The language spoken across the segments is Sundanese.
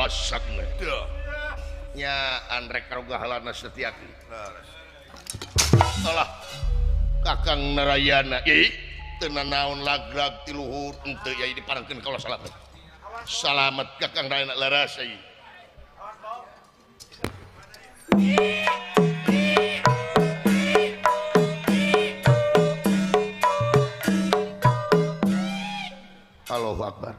Sakna nya andrek karogahalana Setiaki. Alah Kakang Narayana yai teu nanaon laglag ti luhur henteu yai diparengkeun kaula salamet. Salamet Kakang Narayana leres yai. Allahu Akbar.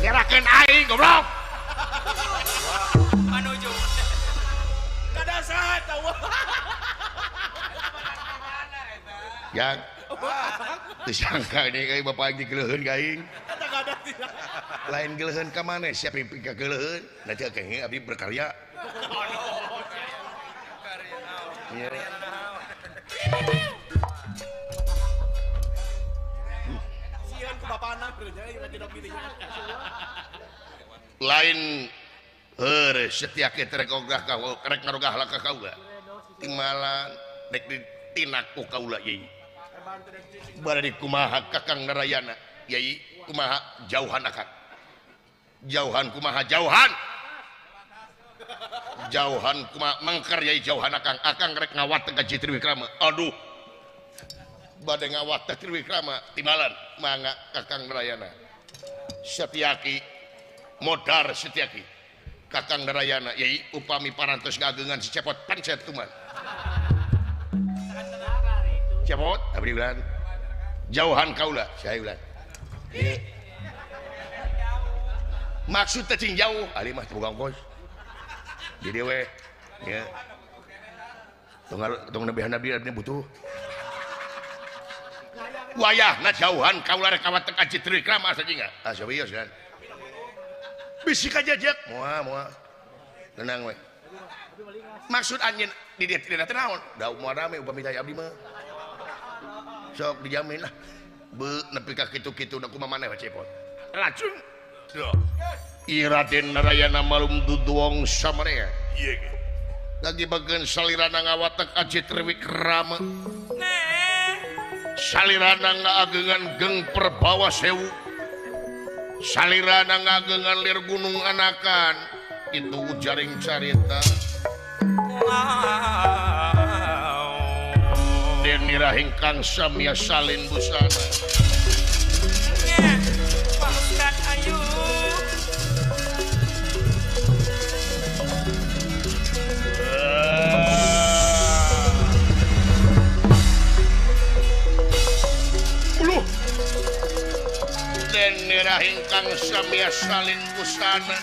Ngerakeun aing goblok. Manuju. Kada saha tahu. Yang disangka ini kayak bapak aing digeleuheun ka aing. Lain geleuheun ka maneh siapa yang pika geleuheun nanti kayaknya abdi berkarya. Iya. Lain heureus Setiaki rek ogah ka rek ngarogah ka kaula timalan rek ditinak ku kaula yai bari kumaha Kakang Narayana yai kumaha jauhan akang jauhan kumaha jauhan jauhan kumaha mangker yai jauhan akang akang rek ngawat ka Triwikrama aduh bade ngawat ka Triwikrama timalan mangga Kakang Narayana Setiaki modar Setiaki Kakang Narayana yai upami parantos ngagengan si Cepot pancet kuman Cepot abdi ulan jauhan kaula saya ulan maksud teh cing jauh ali mah teu boga ongkos di dieu we nya tong nebihan abdi abdi butuh wayahna jauhan kaula rek kawat ka Triwikrama sajinga ah serius kan bisi kajajek moal moal tenang we maksud anjeun di dieu teh naon da moal rame upami teh abdi mah sok dijamin lah be nepi ka kitu-kitu da kumaha maneh we Cepot lajeng Ih Raden Narayana malum duduong samarea ieu ge lagi bageun salirana ngawatek aji Triwikrama salirana ngaagengan geng perbawa sewu salirana ngagengan lir gunung anakan itu ujaring carita den nirahingkang samya salin busana ingkang samya salin busana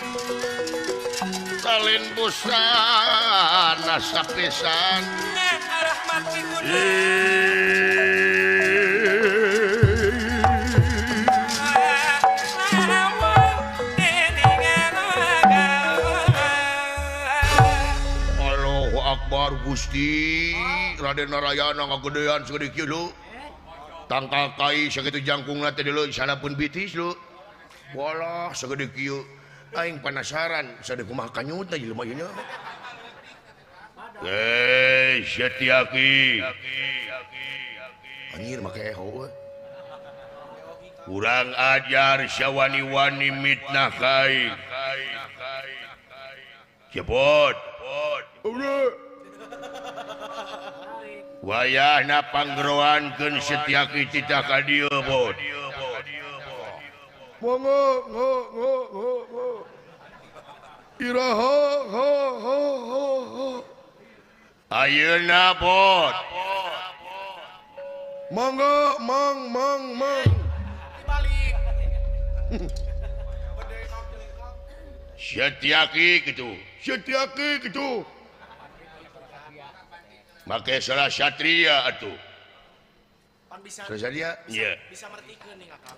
salin busana sapisan Allahu Akbar Gusti Raden Narayana ngagedean segede kieu lho tangkal kai sakitu jangkungna teh deuleu sana pun bitis lho bolah segede kieu aing penasaran sade kumaha kanyutna jelema ieu nya hei Setiaki anjir make eho euy kurang ajar sawani-wani mitnah ka aing Cepot wayahna panggeroankeun Setiaki titah ka dieu bot monggo ngo ngo ngo ngo iraha ho ho ho ho ayeuna bot monggo mong mong mong dibalik Setiaki kitu Setiaki kitu make salah satria atuh pan bisa salah satria ieu bisa mertikeun nih akang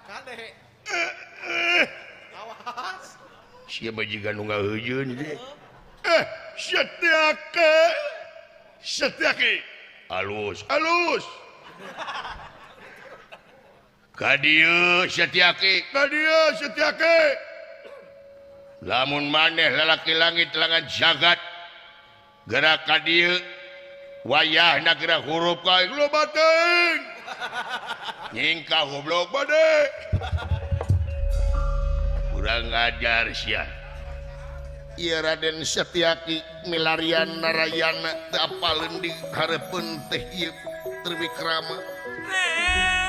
kade awas sia bajigan nu ngaheujeun teh Setiaki Setiaki alus alus Ka dieu Setiaki, ka dieu Setiaki. Lamun maneh lalaki langit langan jagat gerak ka dieu wayahna gerak hurup ka aing loba teuing. Nyingkah goblok bade. Kurang ajar sia. Ieu Raden Setiaki milarian Narayana teu apaleun di hareupeun teh ieu Triwikrama.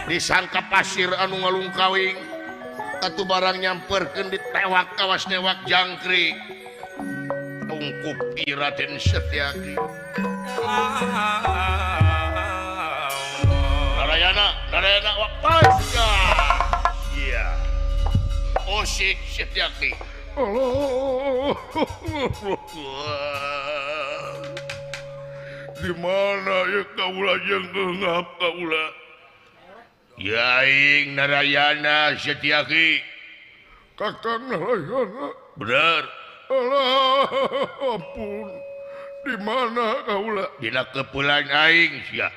Disangka pasir anu ngalungkawing atuh barang nyamperkeun ditewak kawas newak jangkrik. Tungkup ieu Raden Setiaki. Narayana, Narayana wapas. Iya. Osik Setiaki. Allah. Di mana ya kaula jeung ngap kaula? Ya aing Narayana Setiaki. Kakang Narayana. Bener. Allah, ampun. Di mana kaula? Dina kepulan aing sia.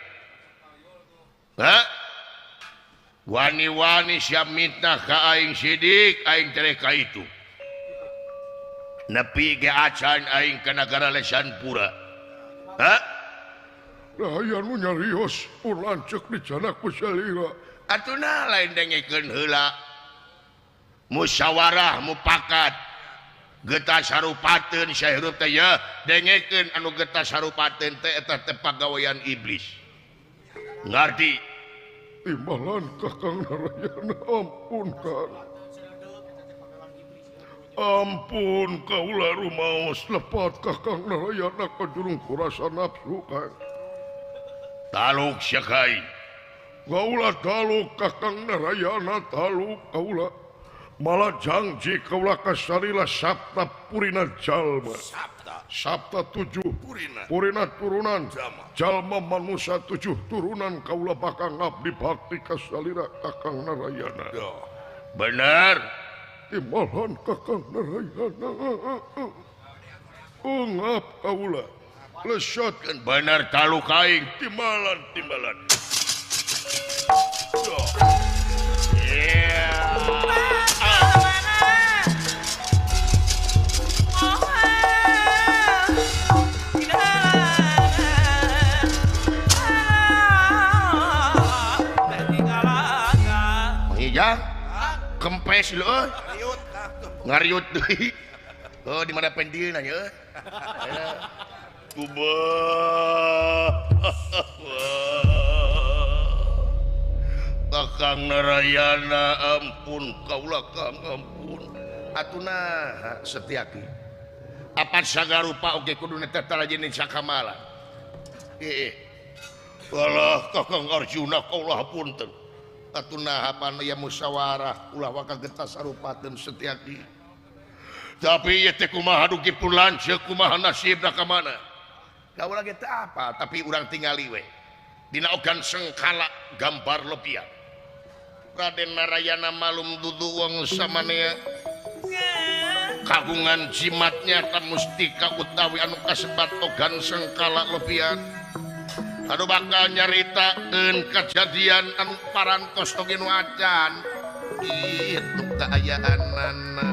Ha? Wani-wani sia mitnah ka aing sidik, aing tereh ka itu. Nepi ge acan aing ka nagara Lesanpura. Ha? Lah aya nu nyarios lanceuk dicanak ku salira. Atuh lain dengekeun heula. Musyawarah mupakat. Getah sarupateun sahirup teh ye dengekeun anu getah sarupateun teh eta teh pagawean iblis. Ngarti? Timbalan Kakang Narayana, ampun Kang. Ampun kaula rumaos lepat Kakang Narayana kajurung kurasa nafsu Kang. Taluk sia kai. Kaula taluk Kakang Narayana taluk kaula. Malah janji kaula kasarila sabta purina jalma. Sabta. Sabta tujuh purina. Purina turunan. Jalma. Jalma manusia tujuh turunan kaula bakal ngabdi bakti kasalira Kakang Narayana. Ya. Benar. Timbalan Kakang Narayana. Ungap kaula. Lesotkeun bener taluk aing timbalan timbalan. Yeah. Mang kempes lu euy. Ngariut deui. Oh, di mana pendieuna nya euy. Kubah. Kakang Narayana ampun kaula Kang ampun. Atuh nah Setiaki. Apa sagarupa oge kudu neteta jenis sakamala. Heeh. Walah Kakang Arjuna kaula hapunten. Atuh nah pan aya musyawarah ulah waka getas sarupateun Setiaki. Tapi ieu teh kumaha dugi pun lanceuk kumaha nasibna ka mana? Kaula ge teu apa tapi urang tingali we. Dina ogan sengkala gambar lebihan. Raden Narayana malum dudu wong samanea. Kagungan jimatnya ta mustika utawi anu kasebat ogan sengkala lebihan. Anu bakal nyaritakeun kajadian anu parantos oge nu acan. Itu kaayaanana.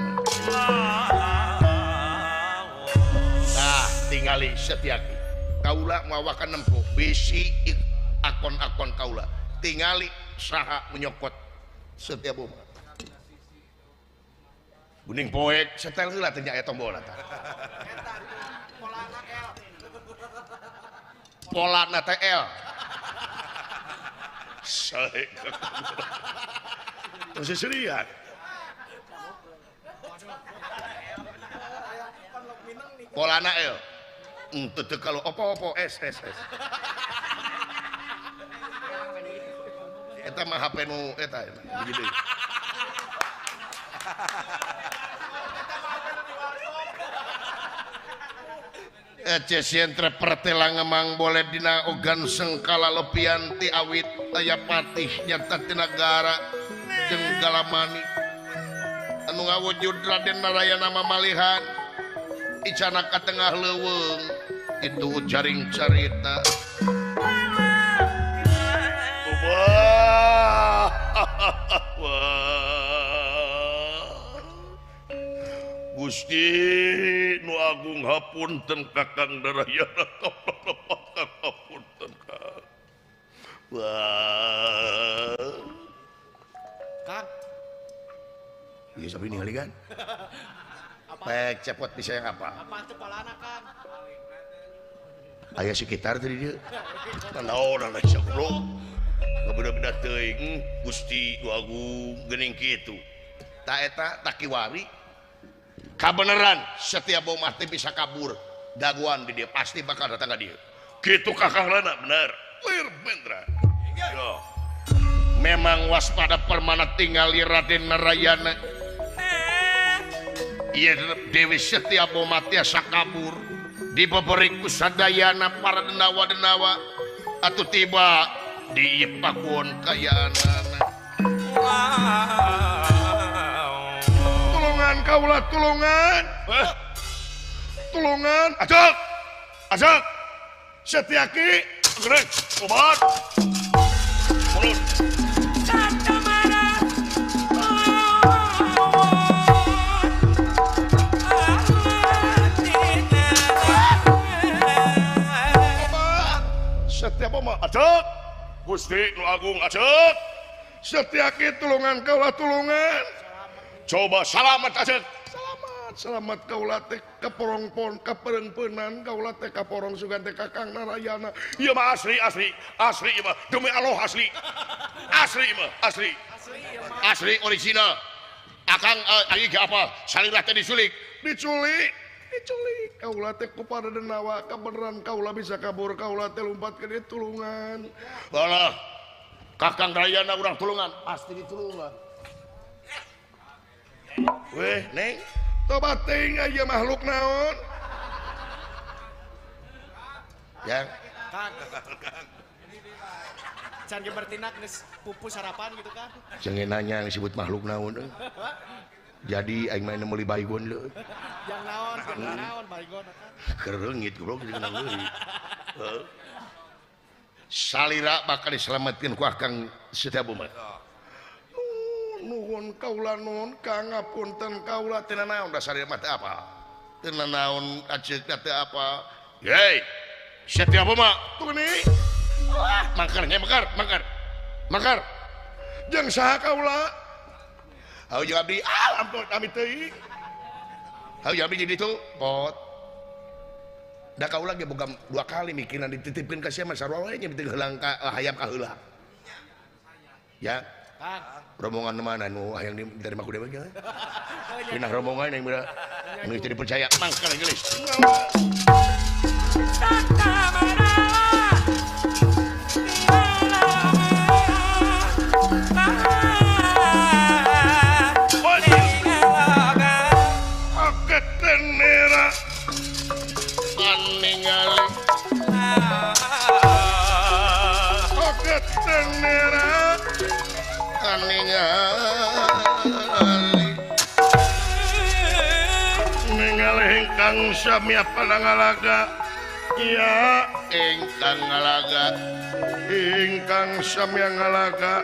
Nah, tingali Setiaki. Kaula mawakan nempo bisi akon-akon kaula. Tingali saha menyokot setiap bumi. Guning poek setel heula teh nya aya tombolna tah. Polana teh L. Sae. Terus serian. Polana L. Teu kalau opo-opo S S S. Eta mah HP nu eta begitu. Ece pertelang emang boleh dina ogan sengkala lepian ti awit aya patih nyata ti nagara jeung galamani anu ngawujud Raden Narayana mamalihan icana ka tengah leuweung itu jaring carita. Wah. Gusti nu agung hapunten Kakang Narayana hapunten Kang. Wah. Kang. Ieu sapi ningali kan? Pek cepot bisa yang apa? Apa teu palana Kang? Aya sekitar tadi dia. Naon ana goblok. Ngabeda-beda teuing Gusti nu agung geuning kitu. Ta eta takiwari. Kabeneran setiap bau mati bisa kabur daguan di dia pasti bakal datang ke dia gitu Kakang Rana bener lir bendra yo. Memang waspada permana tingali Raden Narayana iya Dewi Setia bau mati asa kabur dibeberiku sadayana para denawa-denawa atau tiba di pakuon kayaanana. Tulungan kaulah tulungan. Tulungan ajak. Ajak. Setiaki gereng obat. Mulut. Obat. Setiap mah ajak. Gusti nu agung ajak. Setiaki tulungan kaulah tulungan. Coba selamat aja. Selamat, selamat kaulah teh kaporong pon kaperengpeunan kaulah teh kaporong sugan teh Kakang Narayana. Ieu mah asli asli asli ieu mah demi Allah asli. Asli mah asli. Asli original. Akang aing ge apa? Salira teh diculik. Diculik, diculik. Kaulah teh ku para denawa kabeneran kaulah bisa kabur kaulah teh lompat ke dieu tulungan. Alah. Kakang Narayana urang tulungan, pasti ditulungan. Weh, Neng, tobat teuing aya makhluk naon? Yang Kang. Can ge bertindak geus pupus harapan gitu kan. Jangan nanya yang disebut makhluk naon euy. Jadi aing mah meuli baygon leuh. Yang naon, keur naon baygon kan. Kereungit goblok jeung naon deui. Salira bakal diselametkeun ku Akang Setiabuma. Nuhun kaula nuhun Kang ngapunten kaula teu naon dasar mah teu apa teu naon aceuk teu apa hei Setiabuma tuni mangkar nya mangkar mangkar mangkar jeung saha kaula hayu jeung abdi ah ampun ami teuing hayu abdi jadi ditu pot da kaula ge boga dua kali mikirna dititipkeun ka sia mah sarua we nya teu heulang ka hayam ka heula ya. Rombongan mana nu hayang diterima ku dewe ge. Pinah rombongan yang beda nu teu dipercaya mangkal geus. Ningali ingkang samya panangalaga iya ingkang ngalaga ingkang samya ngalaga.